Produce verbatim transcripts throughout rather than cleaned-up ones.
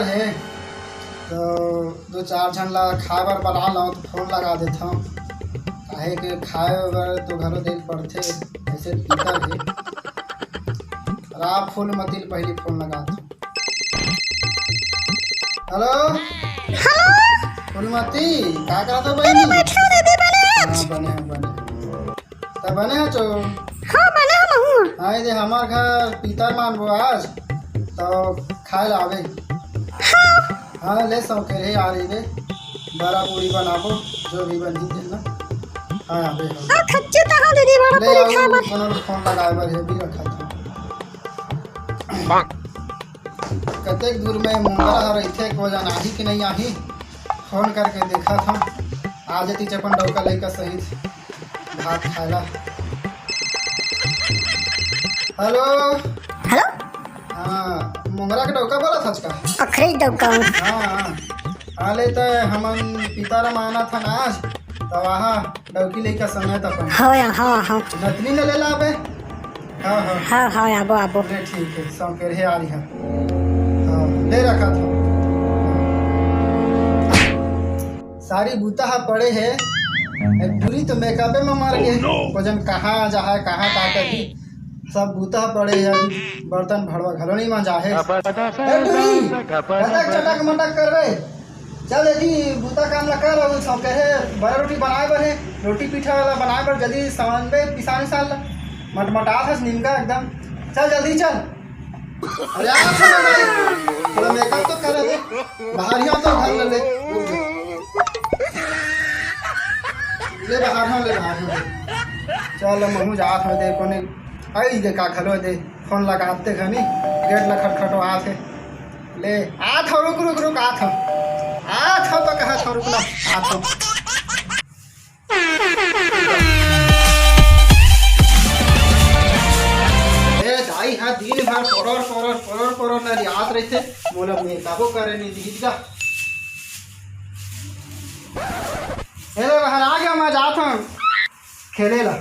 हे, तो दो चार झन ला खाए बर बना लो, तो फोन लगा देथव। काहे के खाए बर तो घलो देख पड़थे, ऐसे पीता हे। राम फूलमती ल पहिली फोन लगा दो। हेलो। हेलो। फूलमती, का कहत हो बहिनी? बइठो दीदी, बने हच? हाँ, बने हँव, बने हँव। त बने हच ओ? हाँ, बने हँव महूँ। हाँ, ये दे हमार घर पीतर मानबो आज, तो खाए ला आबे। हाँ। हाँ, ले सौंकेरहे आ रही बे, बरा पूड़ी बनाबो, जो भी बनही तेन ला। हाँ, आबे, हाँ। हाँ, खच्चे तो हँव दीदी, बरा ले पूड़ी आऊ, खाए बर। कोनो फोन लगाए बर हे, अभी रखत हँव। कतेक दूर में मुंगरा ह रहिथे, को जान आही कि नहीं आही, फोन करके देखत हँव। आ जतिच अपन डौका लइका सहित भात खाए ला। हेलो। हेलो। हाँ, मुंगरा के डौका बोलत हच का? अखरे डौका। हाँ, हाँ। हाँ, ले त हमन पीतर मानत हन आज, त आहा डौकी लइका समेत अपन। हव या, हव, हव। नतनी न ले ला बे। हाँ, हाँ। हाँ, हाँ, आबो, आबो। ले ठीक हे, सौंकेरहे आ रही हे। हाँ, ले रखत हँव। सारी बूता ह पड़े हे। ए, टूरी तो मेकअपे म मर गे। Oh, no! को जन कहाँ जाहे, कहाँ का करही, सब बूता ह पड़े हे। अभी बर्तन भड़वा घलो नहीं मांजा हे। ए, टूरी, कतक चटक मटक करबे? चल, यदि बूता काम ला कर, अउ सौंकेरहे बरा रोटी बनाए बर हे, रोटी पीठा वाला बनाए बर जल्दी सानबे, पिसान उसान ला। मटमटात हस निमका एकदम। चल, जल्दी चल। अरे, आ, चल, भाई। थोड़ा मेकअप तो कर ले। बाहर ही आ तो घर ले ले। ले बाहर हो, ले बाहर हो। चल, महूँ जात हँव, दे, कोने आई दे का घलो दे। फोन लगाते घनी गेट ला खटखटवात हे। ले, आत हँव, रुक, रुक, रुक, आत हँव। आत हँव तो कहत हँव, रुक ना, आत हँव। ए, दाई हा दिन भर पोरोर, पोरोर, पोरोर, पोरोर नरियात रहिथे, मोला मेकअपो करे नइ दिही गा। ए, बाहर आ गया, मैं जात हँव खेले ला।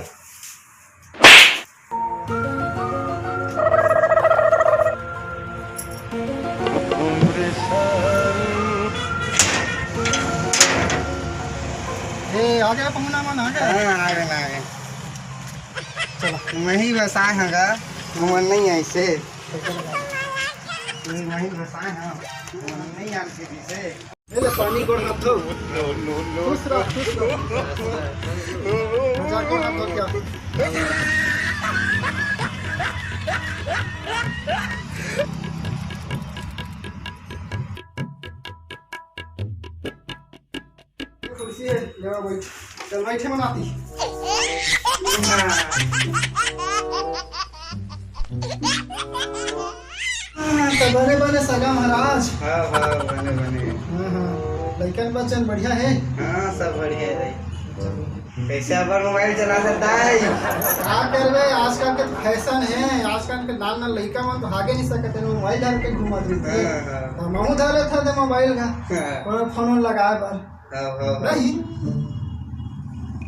ए, आ गया पहुना मन, आ गया। हाँ, आ गया, आ गया। चलो। मैं ही बसाए हँव गा, तुमन नहीं आइसे। मैं ही बसाए हँव, तुमन नहीं आइसे। ए ले पानी गोड़ हाथ धो। खुश रह, खुश रह। मजाक गोड़ हाथ धो क्या? कुर्सी हे, ले आ बैठ। चल बैठे मनाती। हाँ। हाँ, त बने बने सगा महाराज। हाँ, हाँ, बने, बने। हाँ, हाँ। लइकन बच्चन बढ़िया हे? हाँ, सब बढ़िया हे दाई। कइसे अपन मोबाइल चलाथस दाई? का करबे, आजकल के फैशन हे, आजकल के नान नान लइका मन तो भागे नइ सकत हे, मोबाइल धर के घूमत रहिथे। हाँ, हाँ। त महूँ धर लेथँव ते मोबाइल का। हाँ। कोनो फोन वोन लगाए बर। हाँ, हाँ, हाँ। नहीं।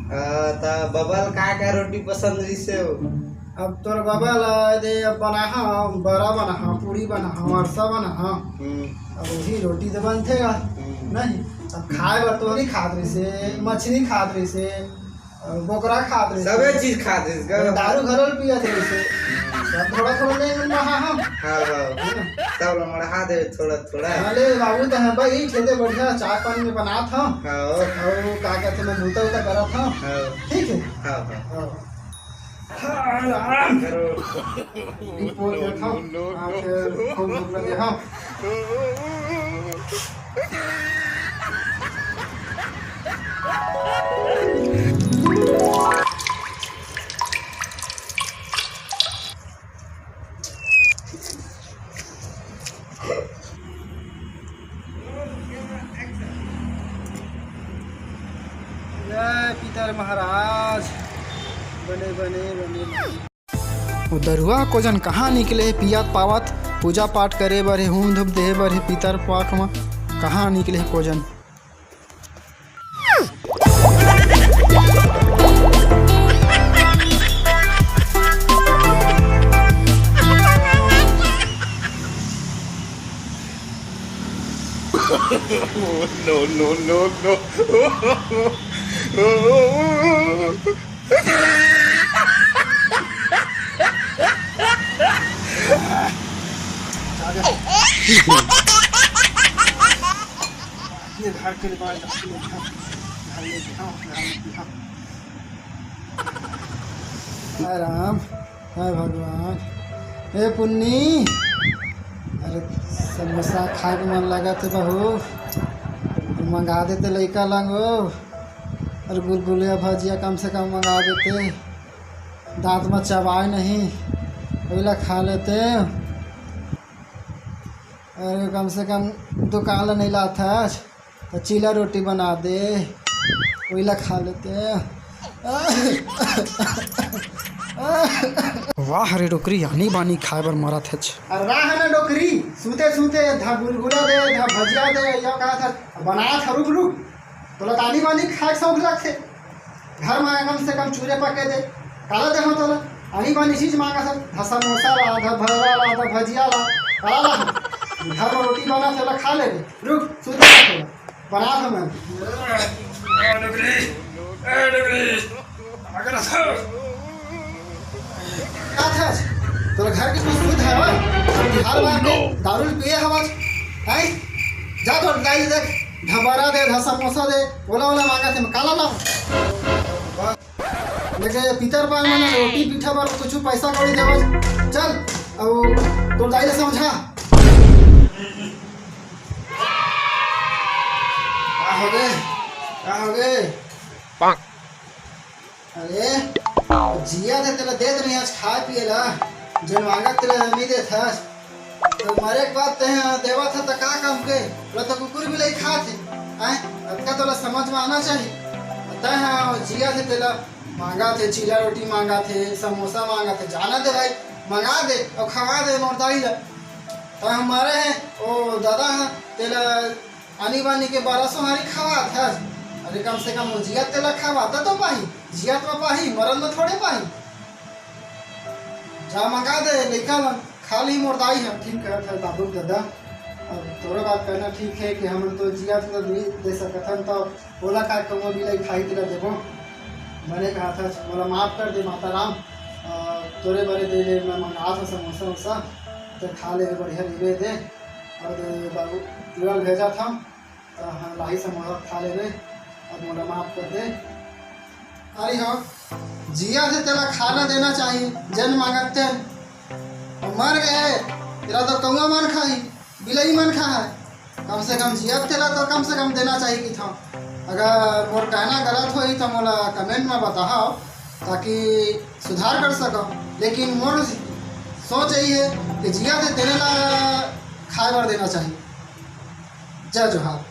आ, त बबा ल का का रोटी पसंद रहिसे ओ? अब तोर बबा ल दे, अब बनाहा, बरा बनाहा, पूड़ी बनाहा, अरसा बनाहा। हम्म। अब वही रोटी तो बनथे गा। हम्म। नहीं, अब खाए बर तो नहीं खात रहिसे, मछली खात रहिसे, अउ बोकरा खात रहिसे। सबे चीज खात रहिस गा। दारू घलो पियत रहिसे। हम्म। सब थोड़ा थोड़ा नहीं मड़हा हम। हाँ, हाँ। है ना? सब ला मड़हा दे थोड़ा थोड़ा। हाँ, ले बाबू, त हाँ भाई, खेते बढ़िया चाय पानी में बनात हँव। हाँ। अउ का कहथे, मैं बूता उता करत हँव। हाँ। ठीक हे? हाँ, हाँ। हाँ। हाँ, आराम करो। रिपोर्ट देखाओ। हाँ, फिर खूब भूख लगे, हाँ। जय पीतर महाराज। बने, बने, बने, बने। ओ दरुहा कोजन कहाँ निकले हे पियात पावत? पूजा पाठ करे बर हे, हूम धूप देहे बर हे, पीतर पाख म कहाँ निकले हे cogen? No, no, no, no. हाय राम, हाय भगवान। ए पुन्नी, अरे समोसा खाए के मन लागत हे बहू, मंगा देते लइका लंगो। अरे गुलगुलिया भजिया कम से कम मंगा देते, दांत में चबाए नहीं, ओला खा लेते। अरे कम से कम दुकान ला नहीं लाथस, तो चीला रोटी बना दे, ओला खा लेते। वाह रे डोकरी, आनी बानी खाए बर मरत हच। अरे राह ना डोकरी, सूते सूते धा गुलगुला दे, धा भजिया दे, या कहा था बना था, रुक रुक। तोला तो आनी बानी खाए के शौक लगथे। घर में कम से कम चूरे पके दे, काला दे तोला। आनी बानी चीज मांगा था, धा समोसा ला, धा भरवा ला, धा भजिया ला, काला ला। घर में रोटी बना, तोला खा ले दे। रुक, सूते रह तोला। बना था मैं। ए डोकरी, ए डोकरी, अगर था। का था? तोर घर के कुछ सुध है, हाँ? बिहार में आके दारू पिए हवा, हैं? जा तोर दाई देख, धा बरा दे, धा समोसा दे, ओला ओला मांगा थे, काला ला। लेके पितर पान मना रोटी पीठा पर कुछ पैसा कौड़ी देवा। चल, अब तोर दाई ले समझा। का हो गए? का हो गए? अरे, जिया थे तेला देत नहीं आज खाए पिए ला, जन मांगत तेला नहीं देत हस। तो मरे के बाद ते देवा था तो का काम के? बोला तो कुकुर भी लई खा थे। आए, अतका तोला समझ में आना चाहिए। तय हाँ, जिया थे तेला मांगा थे, चीला रोटी मांगा थे, समोसा मांगा थे, जाना दे भाई, मंगा दे और खवा दे मोर दाई ला। तो हम मरे हैं, ओ दादा है, तेला आनी बानी के बारह सौ हारी खवा था। अरे कम से कम वो जिया तेला खवाता तो पाही, जिया तो पाही, मरन में थोड़े पाही। जा मंगा दे, लइका मन खा ली मोर दाई ह। ठीक कहत है बाबू दादा, अब तोरो बात कहना ठीक है कि हम तो जिया तो नहीं दे सकत हन, तो ओला का कहूँ बिलाई खाई तेला देबो। मने कहा था, मोला माफ कर दे माता राम, अ, तोरे बरे दे ले, मैं मंगा था समोसा वोसा, तो खा ले बढ़िया ले दे। और बाबू तुरंत भेजा था, तो हाँ, लाही समोसा खा ले रे, अब मोला माफ कर दे। अरे हाँ, जिया थे तेला खाना देना चाहिए, जन मांगत तेन। अब मर गए, तेला तो कौआ मन खाही, बिलाई मन खा है। कम से कम जिया तेला तो कम से कम देना चाहिए कि था। अगर मोर कहना गलत होही तो मोला कमेंट में बताओ, ताकि सुधार कर सको। लेकिन मोर सोच यही है कि जिया थे तेने ला खाए बर देना चाहिए। जय जोहार।